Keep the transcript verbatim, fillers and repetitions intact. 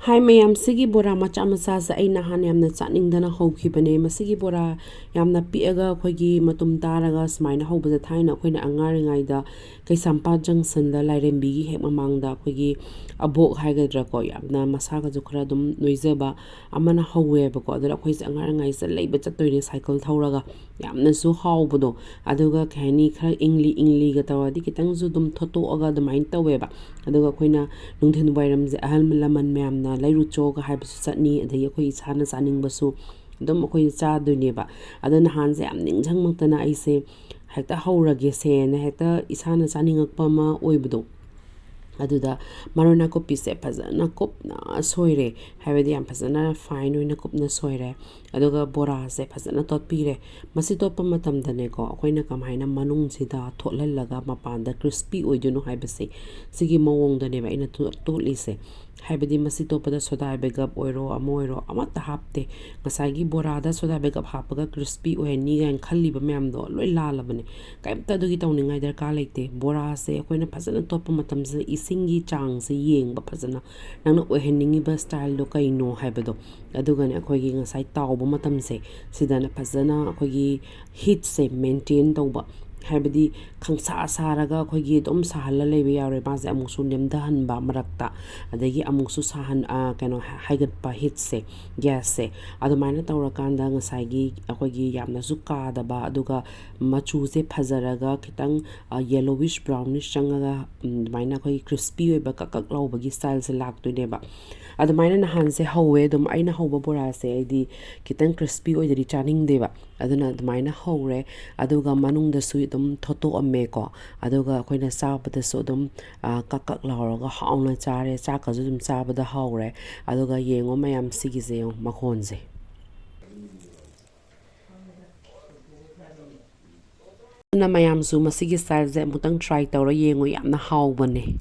ꯍꯥꯏ ꯃꯌꯥꯝ, ꯁꯤꯒꯤ ꯕꯣꯔꯥ ꯃꯆꯥ ꯃꯆꯥꯁꯦ ꯑꯩ ꯅꯍꯥꯟ ꯌꯥꯝꯅ ꯆꯥꯅꯤꯡꯗꯅ ꯍꯧꯈꯤꯕꯅꯦ꯫ ꯃꯁꯤꯒꯤ ꯕꯣꯔꯥ ꯌꯥꯝꯅ ꯄꯤꯛꯑꯒ ꯑꯩꯈꯣꯏꯒꯤ ꯃꯇꯨꯝ ꯇꯥꯔꯒ ꯁꯨꯃꯥꯏꯅ ꯍꯧꯕꯁꯦ ꯊꯥꯏꯅ ꯑꯩꯈꯣꯏꯅ ꯑꯉꯥꯡ ꯑꯣꯏꯔꯤꯉꯩꯗ ꯀꯩꯁꯥꯝꯄꯥꯠ ꯖꯪꯁꯟꯗ ꯂꯥꯏꯔꯦꯝꯕꯤꯒꯤ ꯍꯦꯛ ꯃꯃꯥꯡꯗ ꯑꯩꯈꯣꯏꯒꯤ ꯑꯕꯣꯛ ꯍꯥꯏꯒꯗ꯭ꯔꯥꯀꯣ, ꯌꯥꯝꯅ ꯃꯁꯥꯒꯁꯨ ꯈꯔ ꯑꯗꯨꯝ ꯅꯣꯏꯖꯕ ꯑꯃꯅ ꯍꯧꯋꯦꯕꯀꯣ꯫ ꯑꯗꯨꯗ ꯑꯩꯈꯣꯏꯁꯦ ꯑꯉꯥꯡ ꯑꯣꯏꯔꯤꯉꯩꯁꯤꯗ ꯂꯩꯕ ꯆꯠꯇꯣꯏꯅꯦ ꯁꯥꯏꯀꯜ ꯊꯧꯔꯒ꯫ ꯌꯥꯝꯅꯁꯨ ꯍꯥꯎꯕꯗꯣ, ꯑꯗꯨꯒ ꯀꯩ ꯍꯥꯏꯅꯤ, ꯈꯔ ꯏꯪꯂꯤ ꯏꯪꯂꯤꯒ ꯇꯧꯔꯗꯤ ꯈꯤꯇꯪꯁꯨ ꯑꯗꯨꯝ ꯊꯣꯠꯇꯣꯛꯑꯒ ꯑꯗꯨꯃꯥꯏꯅ ꯇꯧꯋꯦꯕ꯫ ꯑꯗꯨꯒ ꯑꯩꯈꯣꯏꯅ ꯅꯨꯡꯊꯤꯜ ꯋꯥꯏꯔꯝꯁꯦ ꯑꯍꯜ ꯂꯃꯟ ꯃꯌꯥꯝꯅ ꯂꯩꯔꯨꯆꯣꯒ ꯍꯥꯏꯕꯁꯨ ꯆꯠꯅꯤ, ꯑꯗꯒꯤ ꯑꯩꯈꯣꯏ ꯏꯁꯥꯅ ꯆꯥꯅꯤꯡꯕꯁꯨ ꯑꯗꯨꯝ ꯑꯩꯈꯣꯏ ꯆꯥꯗꯣꯏꯅꯦꯕ꯫ ꯑꯗꯣ ꯅꯍꯥꯟꯁꯦ ꯌꯥꯝ ꯅꯤꯡꯁꯤꯡꯉꯛꯇꯅ ꯑꯩꯁꯦ ꯍꯦꯛꯇ ꯍꯧꯔꯒꯦꯁꯦꯅ ꯍꯦꯛꯇ ꯏꯁꯥꯅ ꯆꯥꯅꯤꯡꯉꯛꯄ ꯑꯃ ꯑꯣꯏꯕꯗꯣ꯫ ꯑꯗꯨꯗ ꯃꯔꯣꯏ ꯅꯥꯀꯨꯞꯄꯤꯁꯦ ꯐꯖꯅ ꯀꯨꯞꯅ ꯁꯣꯏꯔꯦ, ꯍꯥꯏꯕꯗꯤ ꯌꯥꯝ ꯐꯖꯅ ꯐꯥꯏꯟ ꯑꯣꯏꯅ ꯀꯨꯞꯅ ꯁꯣꯏꯔꯦ꯫ ꯑꯗꯨꯒ ꯕꯣꯔꯥꯁꯦ ꯐꯖꯅ ꯇꯣꯠꯄꯤꯔꯦ꯫ ꯃꯁꯤ ꯇꯣꯠꯄ ꯃꯇꯝꯗꯅꯦꯀꯣ, ꯑꯩꯈꯣꯏꯅ ꯀꯃꯥꯏꯅ ꯃꯅꯨꯡꯁꯤꯗ ꯊꯣꯠꯍꯜꯂꯒ ꯃꯄꯥꯟꯗ ꯀ꯭ꯔꯤꯁꯄꯤ ꯑꯣꯏꯗꯣꯏꯅꯣ ꯍꯥꯏꯕꯁꯦ, ꯁꯤꯒꯤ ꯃꯑꯣꯡꯗꯅꯦꯕ ꯑꯩꯅ ꯇꯣ-, ꯇꯣꯠꯂꯤꯁꯦ꯫ ꯍꯥꯏꯕꯗꯤ ꯃꯁꯤ ꯇꯣꯠꯄꯗ ꯁꯣꯗꯥ ꯕꯦꯒꯞ ꯑꯣꯏꯔꯣ, ꯑꯃ ꯑꯣꯏꯔꯣ, ꯑꯃꯠꯇ ꯍꯥꯞꯇꯦ꯫ ꯉꯁꯥꯏꯒꯤ ꯕꯣꯔꯥꯗ ꯁꯣꯗꯥ ꯕꯦꯒꯞ ꯍꯥꯞꯄꯒ ꯀ꯭ꯔꯤꯁꯄꯤ ꯑꯣꯏꯍꯟꯅꯤ ꯀꯥꯏꯅ ꯈꯜꯂꯤꯕ ꯃꯌꯥꯝꯗꯣ ꯂꯣꯏ ꯂꯥꯜꯂꯕꯅꯦ꯫ ꯀꯩꯝꯇ ꯑꯗꯨꯒꯤ ꯇꯧꯅꯤꯡꯉꯥꯏ ꯗꯔꯀꯥꯔ ꯂꯩꯇꯦ꯫ ꯕꯣꯔꯥꯁꯦ ꯑꯩꯈꯣꯏꯅ ꯐꯖꯅ ꯇꯣꯠꯄ ꯃꯇꯝꯁꯤꯗ ꯏꯁꯤꯡꯒꯤ ꯆꯥꯡꯁꯦ ꯌꯦꯡꯕ ꯐꯖꯅ, ꯅꯪꯅ ꯑꯣꯏꯍꯟꯅꯤꯡꯉꯤꯕ ꯁ꯭ꯇꯥꯏꯜꯗꯣ ꯀꯩꯅꯣ ꯍꯥꯏꯕꯗꯣ꯫ ꯑꯗꯨꯒꯅꯦ, ꯑꯩꯈꯣꯏꯒꯤ ꯉꯁꯥꯏ ꯇꯥꯎꯕ ꯃꯇꯝꯁꯦ, ꯁꯤꯗꯅ ꯐꯖꯅ ꯑꯩꯈꯣꯏꯒꯤ ꯍꯤꯠꯁꯦ ꯃꯦꯟꯇꯦꯟ ꯇꯧꯕ꯫ ꯍꯥꯏꯕꯗꯤ ꯈꯪꯁꯥ ꯁꯥꯔꯒ ꯑꯩꯈꯣꯏꯒꯤ ꯑꯗꯨꯝ ꯁꯥꯍꯜꯂ ꯂꯩꯕ ꯌꯥꯔꯣꯏ꯫ ꯃꯥꯁꯦ ꯑꯃꯨꯛꯁꯨ ꯅꯦꯝꯊꯍꯟꯕ ꯃꯔꯛꯇ, ꯑꯗꯒꯤ ꯑꯃꯨꯛꯁꯨ ꯁꯥꯍꯟ-, ꯑ, ꯀꯩꯅꯣ, ꯍꯥꯏꯒꯠꯄ ꯍꯤꯠꯁꯦ, ꯒ꯭ꯌꯥꯁꯁꯦ꯫ ꯑꯗꯨꯃꯥꯏꯅ ꯇꯧꯔꯀꯥꯟꯗ ꯉꯁꯥꯏꯒꯤ ꯑꯩꯈꯣꯏꯒꯤ ꯌꯥꯝꯅꯁꯨ ꯀꯥꯗꯕ, ꯑꯗꯨꯒ ꯃꯆꯨꯁꯦ ꯐꯖꯔꯒ ꯈꯤꯇꯪ, ꯑ, yellowish brownish ꯆꯪꯉꯒ, ꯎꯝ, ꯑꯗꯨꯃꯥꯏꯅ ꯑꯩꯈꯣꯏꯒꯤ ꯀ꯭ꯔꯤꯁꯄꯤ ꯑꯣꯏꯕ ꯀꯛ ꯀꯛ ꯂꯥꯎꯕꯒꯤ ꯁ꯭ꯇꯥꯏꯜꯁꯦ ꯂꯥꯛꯇꯣꯏꯅꯦꯕ꯫ ꯑꯗꯨꯃꯥꯏꯅ ꯅꯍꯥꯟꯁꯦ ꯍꯧꯋꯦ꯫ ꯑꯗꯨꯝ ꯑꯩꯅ ꯍꯧꯕ ꯕꯣꯔꯥꯁꯦ ꯑꯩꯗꯤ ꯈꯤꯇꯪ ꯀ꯭ꯔꯤꯁꯄꯤ ꯑꯣꯏꯗꯗꯤ ꯆꯥꯅꯤꯡꯗꯦꯕ꯫ ꯑꯗꯨꯅ ꯑꯗꯨꯃꯥꯏꯅ ꯍꯧꯔꯦ꯫ ꯑꯗꯨꯒ ꯃꯅꯨꯡꯗꯁꯨ ꯑꯗꯨꯝ ꯊꯣꯠꯇꯣꯛꯑꯝꯃꯦꯀꯣ꯫ ꯑꯗꯨꯒ ꯑꯩꯈꯣꯏꯅ ꯆꯥꯕꯗꯁꯨ ꯑꯗꯨꯝ, ꯑ, ꯀꯛ ꯀꯛ ꯂꯥꯎꯔꯒ ꯍꯥꯎꯅ ꯆꯥꯔꯦ꯫ ꯆꯥꯛꯀꯁꯨ ꯑꯗꯨꯝ ꯆꯥꯕꯗ ꯍꯥꯎꯔꯦ꯫ ꯑꯗꯨꯒ ꯌꯦꯡꯉꯣ ꯃꯌꯥꯝ, ꯁꯤꯒꯤꯁꯦ ꯌꯦꯡꯉꯣ ꯃꯈꯣꯟꯁꯦ꯫ ꯑꯗꯨꯅ ꯃꯌꯥꯝꯁꯨ ꯃꯁꯤꯒꯤ ꯁ꯭ꯇꯥꯏꯜꯁꯦ ꯑꯃꯨꯛꯇꯪ ꯇ꯭ꯔꯥꯏ ꯇꯧꯔ ꯌꯦꯡꯉꯨ, ꯌꯥꯝꯅ ꯍꯥꯎꯕꯅꯦ꯫